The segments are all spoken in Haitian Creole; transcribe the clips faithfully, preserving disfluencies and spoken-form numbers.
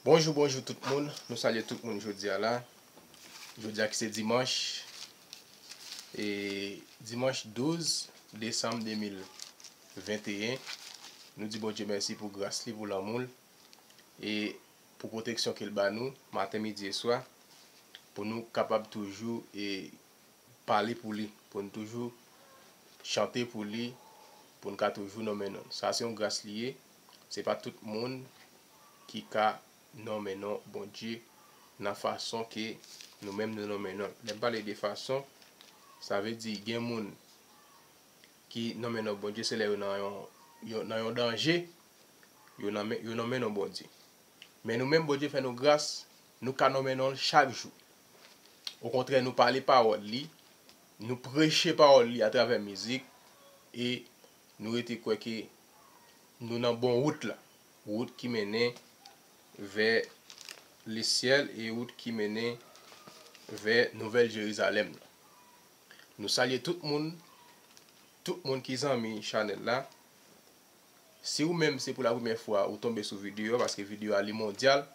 Bonjou, bonjou tout moun. Nou salye tout moun jodi a la. Jodi a ki se dimanch, e dimanch douz desanm de mil venteyen. Nou di Bondye mèsi pou gras li, pou lanmou l, e pou pwoteksyon ke l ba nou maten, midi e swa, pou nou kapab toujou e pale pou li, pou n toujou chante pou li, pou n ka toujou nonmen non l. Sa se yon gras li ye. Se pa tout moun ki ka nonmen non Bondye nan fason ke nou menm nou nonmen non l. Lè m pale de fason, sa vle di gen moun ki nonmen non Bondye, se lè yo nan yon, yo nan yon danje, yo nonmen, yo nonmen non Bondye. Men nou menm, Bondye fè nou gras, nou ka nonmen non l chak jou. Okontrè, nou pale pawòl li, nou preche pawòl li atravè mizik, e nou rete kwè ke nou nan bon wout la. Wout ki mennen vè lesyèl e wout ki mennen vè Nouvèl Jerizalèm nan. Nou salye tout moun, tout moun ki zanmi chanèl la. Si ou menm se pou la premyè fwa ou tonbe sou videyo a, paske videyo a li mondyal,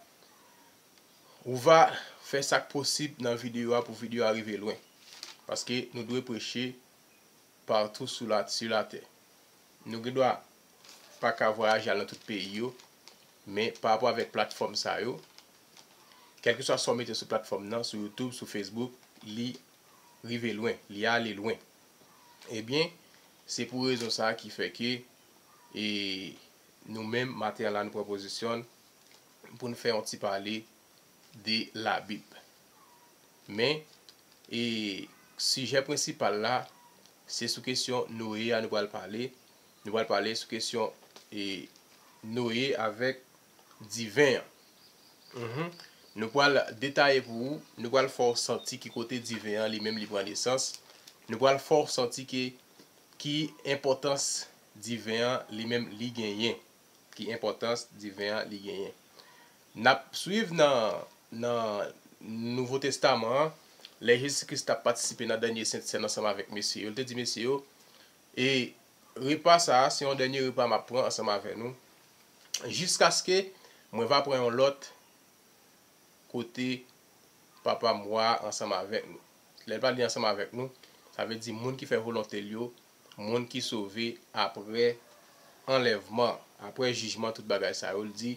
ou va fè sa k posib nan videyo a pou videyo a rive lwen. Paske nou dwe preche partou sou la, sur la terre. Nou gen dwa pa ka vwayaje al nan tout peyi yo, men pa rapò avèk platfòm sa yo, kèlkeswa sa w mete sou platfòm nan, sou YouTube, sou Facebook, li rive lwen, li ale lwen. Ebyen, se pou rezon sa a ki fè ke, e, nou menm, maten an la, nou pran pozisyon n pou n fè yon ti pale de Labib. Men, e, sijè prensipal la, se sou kesyon Noye a nou pral pale. Nou pral pale sou kesyon, e, Noye avèk diven an. Mhm. Nou pral detaye pou ou, nou pral fè w santi ki kote diven an li menm li pran nesans. Nou pral fè w santi ke ki enpòtans diven an li menm li genyen. Ki enpòtans diven an li genyen. N ap swiv nan, nan Nouvo Testaman an, lè Jezi Kris t ap patisipe nan dènye Sentsèn ansanm avèk mesye yo. Li te di mesye yo, e repa sa a, se yon dènye repa m ap pran ansanm avè nou, jiskaske mwen va pran yon lòt kote Papa m wa ansanm avèk nou. Lè l pale ansanm avèk nou, sa vle di moun ki fè volonte l yo, moun ki sove apre anlèvman, apre jijman, tout bagay sa yo. L di,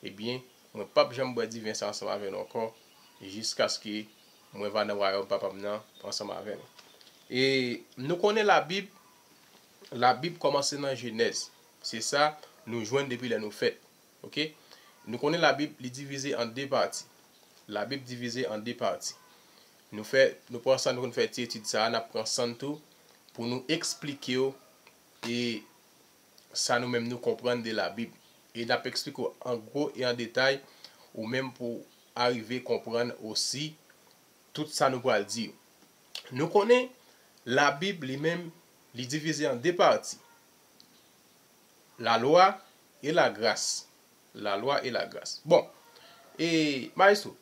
ebyen, mwen p ap janm bwè diven sa ansanm avè nou ankò, jiskaske mwen va nan wayòm Papa m nan ansanm avè nou. E nou konnen Labib, Labib kòmanse nan Jenèz. Se sa nou jwenn depi lè nou fèt. Oke? Nou konnen Labib, li divize an de pati. Labib divize an de pati. Nou fè, nou pran san nou konn fè ti etid sa a, n ap pran san n tou pou nou eksplike w e sa nou menm nou konprann de Labib. E n ap eksplike w an gwo e an detay, ou menm pou w arive konprann osi tout sa nou pral di yo. Nou konnen Labib li menm, li divize an de pati. Lalwa e lagras. Lalwa e lagras. Bon, e, Maestro,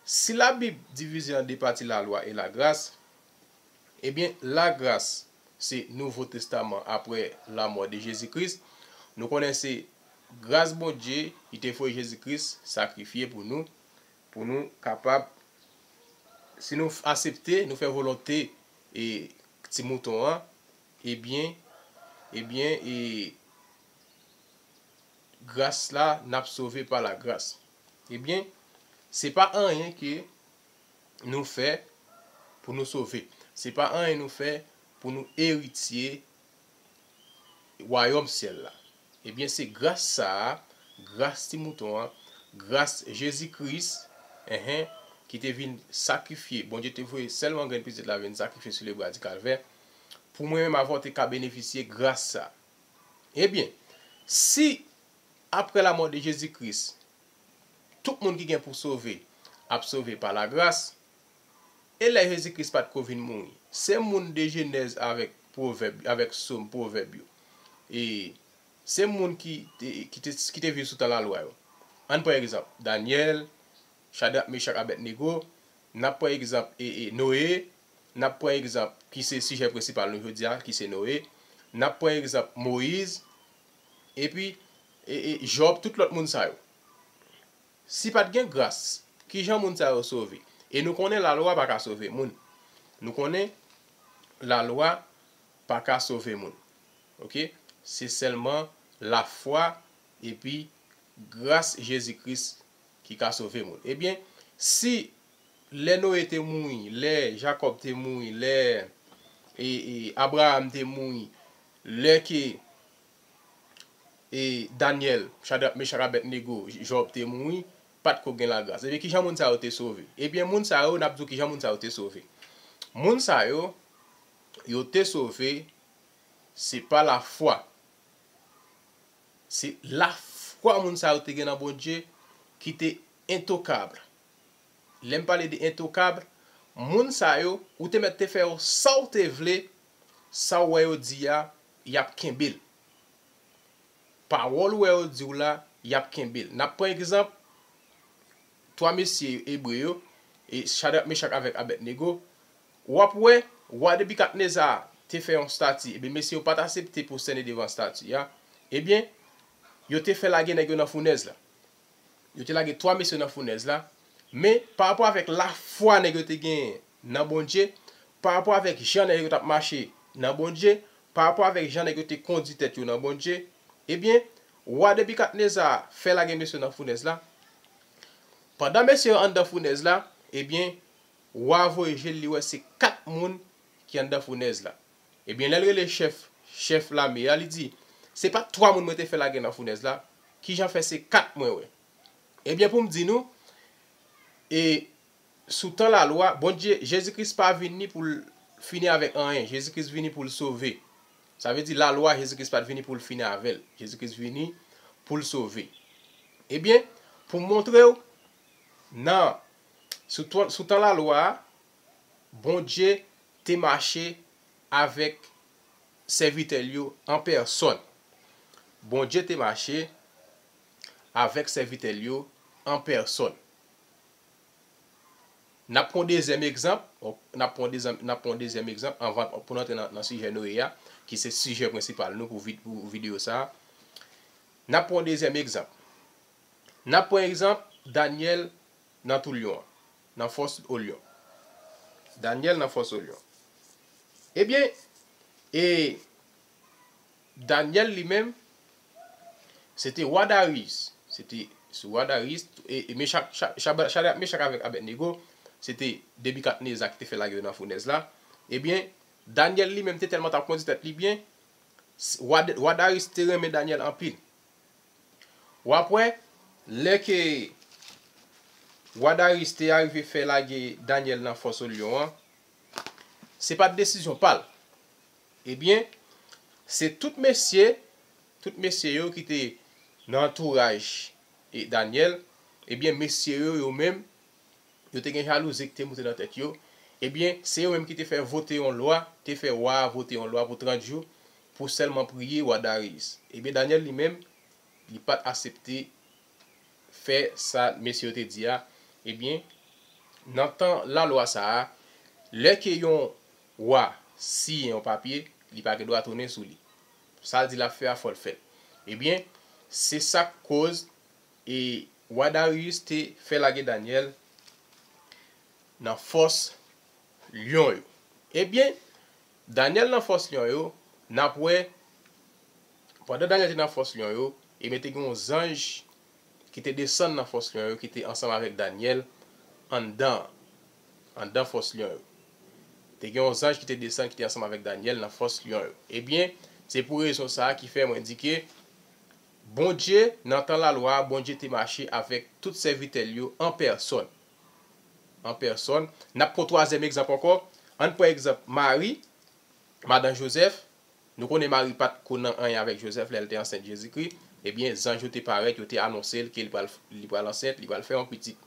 si Labib divize an de pati, lalwa e lagras, ebyen, lagras se Nouvo Testaman apre lanmò de Jezi Kris. Nou konnen se gras Bondye ki te voye Jezi Kris sakrifye pou nou, pou nou kapab, si nou asepte, nou fè volonte, e, ti mouton an, ebyen, ebyen, e, gras la, n ap sove pa lagras. Ebyen, se pa anyen ke nou fè pou nou sove. Se pa anyen nou fè pou nou eritye wayòm syèl la. Ebyen, se gras sa a, gras ti mouton an, gras Jezi Kris, enhen, ki te vin sakrifye. Bondye te voye sèl wan grenn pitit la vin sakrifye sou le bwa di Kalvè, pou mwen menm avè w te ka benefisye gras sa a. Ebyen, si apre lanmò de Jezi Kris, tout moun ki gen pou sove ap sove pa lagras, e lè Jezi Kris pa t ko vin mouri, se moun de Jenèz avèk Pwovèb, avèk Sòm, Pwovèb yo, e se moun ki te, ki te, ki te viv sou tan lalwa yo. Ann pran egzanp, Danyèl, Chadrak, Mechak, Abèdnego, n ap pran egzanp, e, e, Noye, n ap pran egzanp ki se sijè prensipal nou jodi a, ki se Noye, n ap pran egzanp Moyiz, epi, e, e, Jòb, tout lòt moun sa yo. Si pa t gen gras, ki jan moun sa yo sove? E nou konnen lalwa pa ka sove moun. Nou konnen lalwa pa ka sove moun. Oke? Se sèlman lafwa epi gras Jezi Kris ki ka sove moun. Ebyen, si lè Noye te mouri, lè Jakòb te mouri, lè e, e, Abraram te mouri, lè ke e, Danyèl, Chadrak, Mechak, Abèdnego, Jòb te mouri, pa t ko gen lagras. Ebyen, kijan moun sa yo te sove? Ebyen, moun sa yo, n ap di w kijan moun sa yo te sove. Moun sa yo, yo te sove, se pa lafwa. Se lafwa moun sa yo te gen nan Bondye ki te entokab. Lè m pale de entokab, moun sa yo, ou te mèt te fè yo sa w te vle, sa w wè yo di a, y ap kenbe l. Pawòl ou wè yo di w la, y ap kenbe l. N ap pran egzanp, twa mesye ebre yo, e Chadrak, Mechak avèk Abèdnego, w ap wè, wa Nebikadneza te fè yon estati, ebyen, mesye yo pa t aksepte pou sènen devan estati a. Ebyen, yo te fè lage nèg yo nan founèz la. Yo te lage twa mesye nan founèz la. Men, pa rapò avèk lafwa nèg yo te genyen nan Bondye, pa rapò avèk jan nèg yo t ap mache nan Bondye, pa rapò avèk jan nèg yo te kondui tèt yo nan Bondye, ebyen, wa Nebikadneza fè lage mesye nan founèz la. Pandan mesye yo anndan founèz la, ebyen, wa voye je l, li wè se kat moun ki anndan founèz la. Ebyen, lè l rele chèf, chèf lame a, li di, se pa twa moun mwen te fè lage nan founèz la, kijan fè se kat mwen wè? Ebyen, pou m di nou, e sou tan lalwa, Bondye, Jezi Kris pa vini pou l fini avèk anyen. Jezi Kris vini pou l sove. Sa vle di lalwa, Jezi Kris pa t vini pou l fini avè l. Jezi Kris vini pou l sove. Ebyen, pou m montre w, nan, sou tan, sou tan lalwa a, Bondye te mache avèk sèvitè l yo an pèsòn. Bondye te mache avèk sèvitè l yo an pèsòn. N ap pran dezyèm egzanp, n ap pran dezyèm, n ap pran dezyèm egzanp anvan pou n antre nan, nan sijè Noye a, ki se sijè prensipal nou pou, vid, pou videyo sa a. N ap pran dezyèm egzanp. N ap pran egzanp Danyèl nan tou lyon an, nan fòs o lyon. Danyèl nan fòs o lyon. Ebyen, e Danyèl li menm, se te wa Dariyis. Se te sou wa Dariyis, e, e Mechak, Cha-, Chaba-, Chadrak, Mechak avèk Abèdnego, se te Nebikadneza ki te fè lage yo nan founèz la. Ebyen, Danyèl li menm te tèlman t ap kondui tèt li byen, s-, wa, wa Dariyis te renmen Danyèl anpil. W ap wè, lè ke wa Dariyis te arive fè lage Danyèl nan fòs o lyon an, se pa t desizyon pa l. Ebyen, se tout mesye, tout mesye yo ki te nan antouraj e Danyèl, ebyen, mesye yo, yo menm, yo te gen jalouzi ki te moute nan tèt yo. Ebyen, se yo menm ki te fè vote yon lwa, te fè wa a vote yon lwa pou trant jou, pou sèlman priye wa Dariyis. Ebyen, Danyèl li menm, li pa t aksepte fè sa mesye yo te di a. Ebyen, nan tan lalwa sa a, lè ke yon wa siyen yon papye, li pa gen dwa tounen sou li. Sa l di l ap fè a, fò l fè l. Ebyen, se sa k koz e wa Dariyis te fè lage Danyèl nan fòs lyon yo. Ebyen, Danyèl nan fòs lyon yo, n ap wè, pandan Danyèl te nan fòs lyon yo, ebyen, te gen yon zanj ki te desann nan fòs lyon yo, ki te ansanm avèk Danyèl anndan, anndan fòs lyon yo. Te gen yon zanj ki te desann, ki te ansanm avèk Danyèl nan fòs lyon yo. Ebyen, se pou rezon sa a ki fè mwen di ke Bondye, nan tan lalwa a, Bondye te mache avèk tout sèvitè l yo an pèsòn. An pèsòn. N ap pran twazyèm egzanp ankò. Ann pran egzanp Mari, madan Jozèf. Nou konnen Mari pa t ko nan anyen avèk Jozèf lè l te ansent Jezikri. Ebyen, zanj yo te parèt, yo te anonse l ke li pral, li pral ansent, li pral fè yon pitit.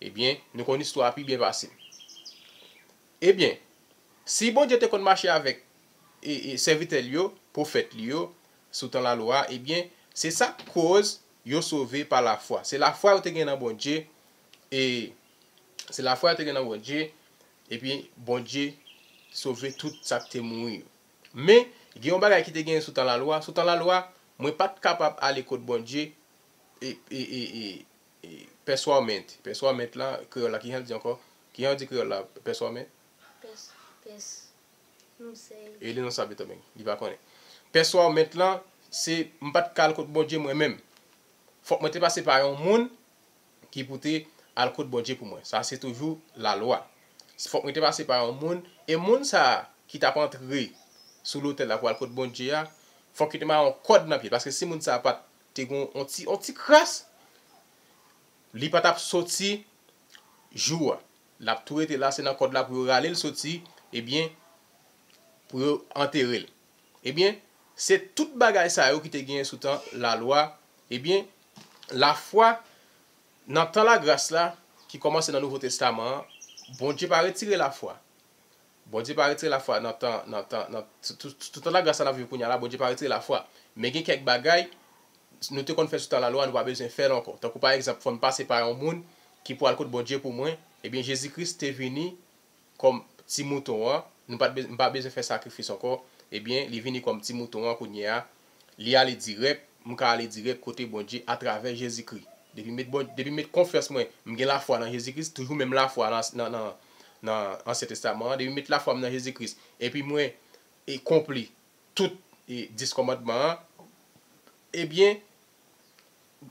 Ebyen, nou konn istwa a pi byen pase m. Ebyen, si Bondye te konn mache avèk e, e, sèvitè l yo, pwofèt li yo, sou tan lalwa a, ebyen, se sa k koz yo sove pa lafwa. Se lafwa yo te gen nan Bondye, e se lafwa yo te gen nan Bondye, epi Bondye sove tout sa k te mouri yo. Men, gen yon bagay ki te genyen sou tan lalwa. Sou tan lalwa, mwen pa t kapab ale kot Bondye, e, e, e, e, e, Pèswament. Pèswament la, kreyòl la, kijan l di ankò? Kijan yo di kreyòl la, pèswament? Pès, pès. M se. E li nan sabi tanmen, li pa konnen. Pèswament lan, se m pa t ka al kot Bondye mwen menm. Fòk mwen te pase pa yon moun ki pou te al kot Bondye pou mwen. Sa se toujou lalwa. Fòk mwen te pase pa yon moun, e moun sa a ki t ap antre sou lotèl la pou al kot Bondye a, fòk yo te mare yon kòd nan pye l. Paske si moun sa a pa t te gen yon ti, yon ti kras, li pa t ap soti jou a. L ap tou rete la, se nan kòd la pou yo rale l soti, ebyen, pou yo antere l. Ebyen, se tout bagay sa yo ki te genyen sou tan lalwa. Ebyen, lafwa, nan tan lagras la, ki kòmanse nan Nouvo Testaman an, Bondye pa retire lafwa. Bondye pa retire lafwa nan tan, nan tan, nan, sou, sou, sou tan lagras la n ap viv kounye a la, Bondye pa retire lafwa. Men gen kèk bagay, nou te konn fè sou tan lalwa, nou pa bezwen fè l ankò. Tankou pa egzanp, fò m pase pa yon moun ki pou al kot Bondye pou mwen. Ebyen, Jezi Kris te vini kòm ti mouton an. Nou pa t bez-, m pa bezwen fè sakrifis ankò. Ebyen, li vini kòm ti mouton an kounye a. Li ale dirèk, m ka ale dirèk kote Bondye atravè Jezi Kris. Depi m met, bon, depi m met konfyans mwen, m gen lafwa nan Jezi Kris, toujou menm lafwa nan, nan, nan, nan Ansyen Testaman an, depi m met lafwa m nan Jezi Kris, epi mwen e konpli tout e dis kòmandman an, ebyen,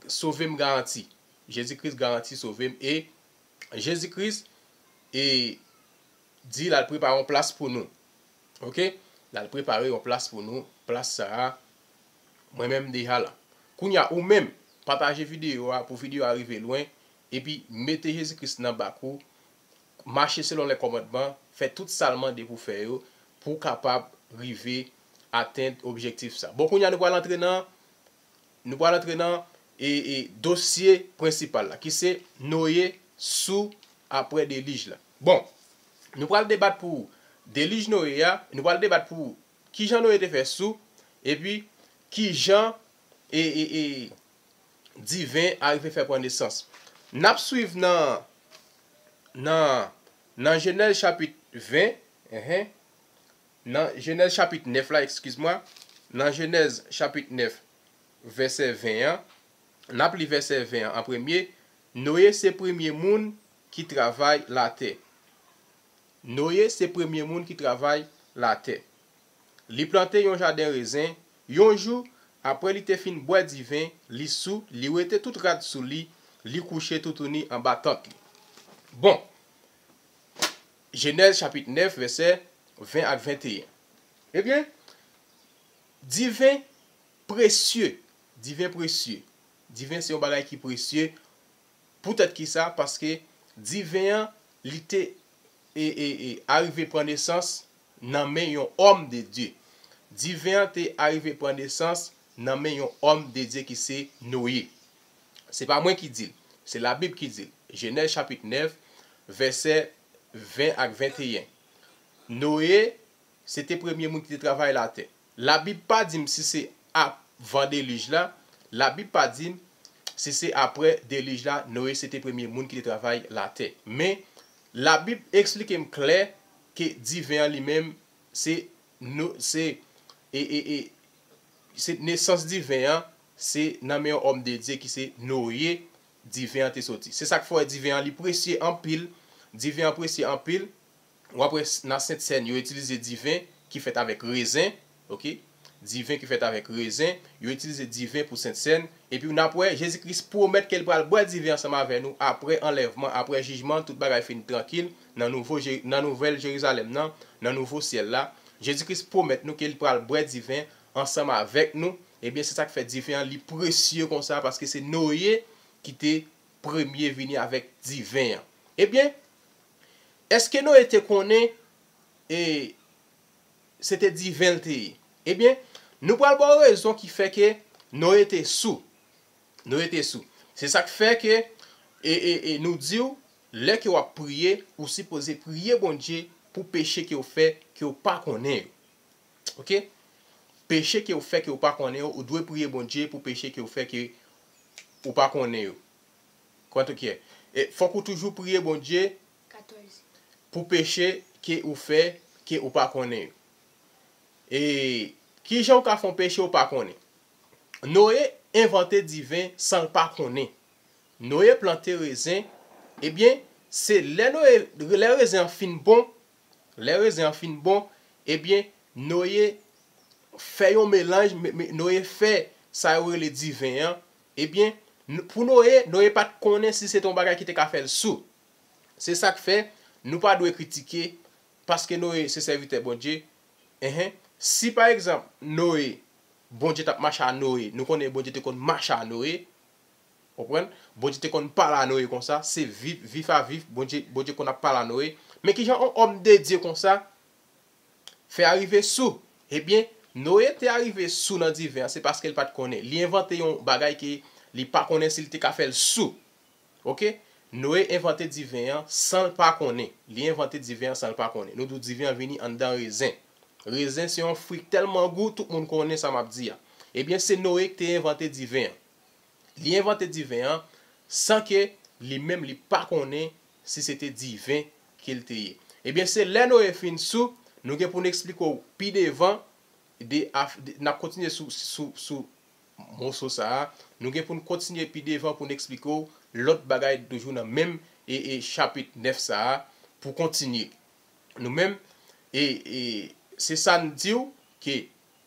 sove m garanti. Jezi Kris garanti sove m e Jezi Kris e di l al prepare yon plas pou nou. Oke? L al prepare yon plas pou nou. Plas sa a, mwen menm m deja la. Kounye a, ou menm, pataje videyo a pou videyo a rive lwen, epi mete Jezi Kris nan bak ou, mache selon lè kòmandman, fè tout sa l mande pou fè yo, pou w kapab rive atenn objektif sa. Bon, kounye a nou pral antre nan, nou pral antre nan e, e, dosye prensipal la, ki se Noye sou apre delij la. Bon, nou pral debat pou delij Noye a, nou pral debat pou kijan Noye te fè sou, epi kijan e, e, e, diven a rive fè pran nesans. N ap swiv nan, nan, nan Jenèz chapit ven, enhen, nan Jenèz chapit nèf la, eskiz mwa, nan Jenèz chapit nèf, vèsè ven an, n ap li vèsè ven an an premye, Noye se premye moun ki travay latè. Noye se premye moun ki travay latè. Li plante yon jaden rezen. Yon jou, apre li te fin bwè diven, li sou, li wete tout rad sou li, li kouche toutouni anba tant li. Bon, Jenèz chapit nèf, vèsè ven ak venteyen. Ebyen, diven presye. Diven presye. Diven se yon bagay ki presye. Poutèt ki sa? Paske diven an, li te e, e, e, arive pran nesans nan men yon òm de Dye. Diven an te arive pran nesans nan men yon òm de Dye ki se Noye. Se pa mwen ki di l, se Labib ki di l. Jenèz chapit nèf, vèsè ven ak venteyen. Noye se te premye moun ki te travay latè. Labib pa di m si se avan delij la, Labib pa di m si se apre delij la, Noye se te premye moun ki te travay latè. Men, Labib eksplike m klè ke diven an li menm, se, no, se, e, e, e, se nesans diven an, se nan men yon òm de Dye ki se Noye, diven an te soti. Se sa k fè w wè diven an li presye anpil, diven an presye anpil, w ap wè nan Sentsèn, yo itilize diven ki fèt avèk rezen, oke? Diven ki fèt avèk rezen, yo itilize diven pou Sentsèn. Epi n ap wè, Jezi Kris pwomèt ke l pral bwè diven ansanm avè nou apre anlèvman, apre jijman, tout bagay fin trankil, nan nouvo Je, nan nouvèl Jerizalèm nan, nan nouvo syèl la. Jezi Kris pwomèt nou ke l pral bwè diven ansanm avèk nou. Ebyen, se sa k fè diven an li presye konsa, paske se Noye ki te premye vini avèk diven an. Ebyen, èske Noye te konnen e se te diven l te ye? Ebyen, nou pral ba w rezon ki fè ke Noye te sou. Noye te sou. Se sa k fè ke e, e, e nou di w, lè ke w ap priye, ou sipoze priye Bondye pou peche ke w fè ke w pa konnen yo. Oke? Peche ke w fè ke w pa konnen yo, ou dwe priye Bondye pou peche ke w fè ke ou pa konnen yo. Kwanto kyè? E fòk ou toujou priye Bondye pou peche ke ou fè ke ou pa konnen yo. E kijan w ka fè yon peche ou pa konnen? Noye envante diven san l pa konnen. Noye plante rezen, ebyen, se lè Noye, lè rezen an fin bon, lè rezen an fin bon, ebyen, Noye fè yon melanj, me- me- Noye fè sa yo rele diven an, ebyen, n- pou Noye, Noye pa t konnen si se te yon bagay ki te ka fè l sou. Se sa k fè, nou pa dwe kritike, paske Noye se sèvitè Bondye. Enhen. Si pa egzanp, Noye, Bondye t ap mache a Noye, nou konnen Bondye te konn mache a Noye, konprann? Bondye te konn pale a Noye konsa, se vif, vif a vif, Bondye, Bondye konn ap pale a Noye. Men kijan yon òm de Dye konsa fè arive sou? Ebyen, Noye te arive sou nan diven an, se paske l pa t konnen. Li envante yon bagay ke li pa konnen si l te ka fè l sou. Oke? Noye envante diven an san l pa konnen. Li envante diven an san l pa konnen. Nou di w diven an vini anndan rezen. Rezen se yon fwi k tèlman gou, tout moun konnen sa m ap di a. Ebyen, se Noye ki te envante diven an. Li envante diven an san ke li menm li pa konnen si se te diven ke l te ye. Ebyen, se lè Noye fin sou, nou gen pou n eksplike w pi devan, de, af- de, n ap kontinye sou, sou, sou moso sa a. Nou gen pou n kontinye pi devan pou n eksplike w lòt bagay toujou nan menm e, e chapit nèf sa a pou kontinye. Nou menm, e, e se sa n di w ke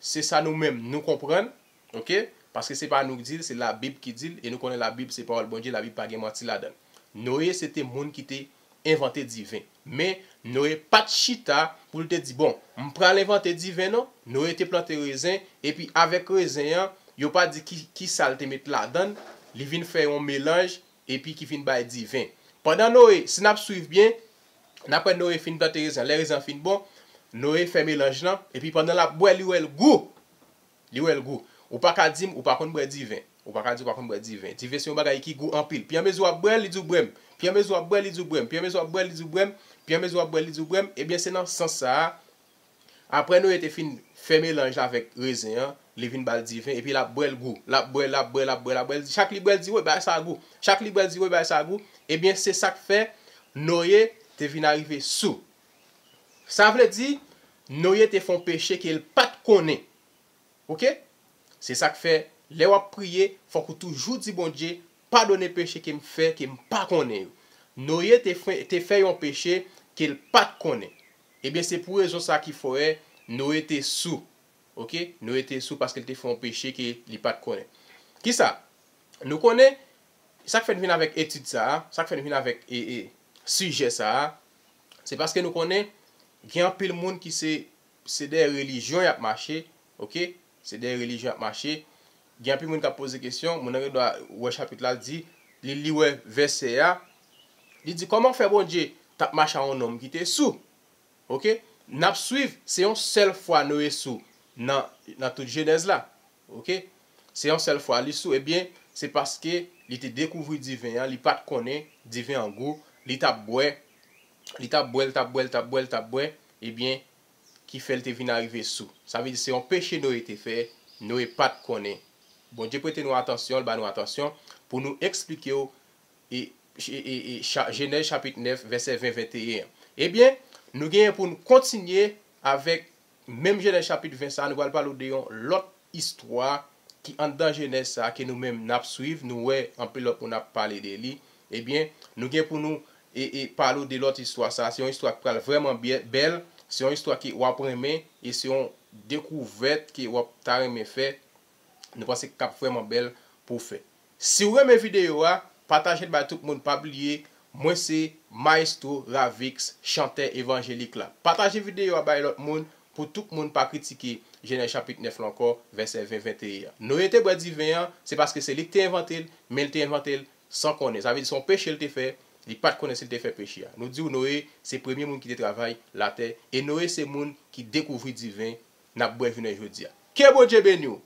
se sa nou menm nou konprann, oke? Paske se pa nou ki di l, se Labib ki di l, e nou konnen Labib se pawòl Bondye, Labib pa gen manti ladan l. Noye se te moun ki te envante diven. Men, Noye pa t chita pou l te di, bon, m pral envante diven non. Noye te plante rezen, epi avèk rezen an, yo pa di ki, ki sa l te met ladan l, li vin fè yon melanj, epi ki vin bay diven. Pandan Noye, si n ap swiv byen, n ap wè Noye fin plante rezen an. Lè rezen an fin bon, Noye fè melanj lan, epi pandan l ap bwè, li wè l gou. Li wè l gou. Ou pa ka di m ou pa konn bwè diven. Ou pa ka di ou pa konn bwè diven. Diven se yon bagay ki gou anpil. Piyanmezi w ap bwè l, li di w bwè m. Piyanmezi w ap bwè l, li di w bwè m. Piyanmezi w ap bwè l, li di w bwè m. Piyanmezi w ap bwè l, li di w bwè m. Ebyen, se nan sans sa a, apre Noye te fin fè melanj avèk rezen an, li vin ba l diven, epi l ap bwè l gou. L ap bwè, l ap bwè, l ap bwè, l ap bwè. Chak li bwè, l di, "Woy, bagay sa a gou." Chak li bwè, l di, "Woy, bagay sa a gou." Ebyen, se sa k fè Noye te vin arive sou. Sa vle di, Noye te fè yon peche ke l pa t konnen. Oke? Se sa k fè, lè w ap priye, fòk ou toujou di Bondye, "Padone peche ke m fè, ke m pa konnen yo." Noye te fè, te fè yon peche ke l pa t konnen. Ebyen, se pou rezon sa ki fè Noye te sou. Oke? Noye te sou paske l te fè yon peche ke li pa t konnen. Kisa? Nou konnen, sa k fè n vin avèk etid sa a, sa k fè n vin avèk e, e, sijè sa a, se paske nou konnen gen anpil moun ki se, se dèyè relijyon y ap mache, oke? Se dèyè relijyon y ap mache. Gen anpil moun k ap poze kesyon, moun nan gen dwa wè chapit la, l di, li, li wè vèsè a, li di, "Kòman fè Bondye t ap mache a yon nonm ki te sou?" Oke? N ap swiv, se yon sèl fwa Noye sou nan, nan tout Jenèz la. Oke? Se yon sèl fwa li sou, ebyen, se paske li te dekouvri diven an, li pa t konnen diven an gou, li t ap bwè, li t ap bwè, li t ap bwè, li t ap bwè, li t ap bwè, ebyen, ki fè l te vin arive sou. Sa vle di se yon peche Noye te fè, Noye pa t konnen. Bondye prete nou atansyon, l ba nou atansyon pou nou eksplike w e, e, e, e cha- Jenèz chapit nèf, vèsè ven, venteyen an. Ebyen, nou genyen pou n kontinye avèk menm Jenèz chapit ven sa a, nou pral pale w de yon lòt istwa ki anndan Jenèz sa a, ke nou menm n ap swiv, nou wè anpil lòt moun ap pale de li. Ebyen, nou gen pou nou e, e pale w de lòt istwa sa a. Se yon istwa ki pral vrèman bye- bèl, se yon istwa ke w ap renmen, e se yon dekouvèt ke w ap ta renmen fè. Nou panse k ap vrèman bèl pou w fè. Si w renmen videyo a, pataje l bay tout moun, pa bliye, mwen se Maestro Ravix, chantè evanjelik la. Pataje videyo a bay lòt moun pou tout moun pa kritike Jenèz chapit nèf la ankò, vèsè ven, venteyen an. Noye te bwè diven an, se paske se li ki te envante l, men l te envante l san konnen. Sa vle di se yon peche l te fè, li pa t konnen si l te fè peche a. Nou di w Noye se premye moun ki te travay latè, e Noye se moun ki dekouvri diven n ap bwè jounen jodi a. Ke Bondye beni w!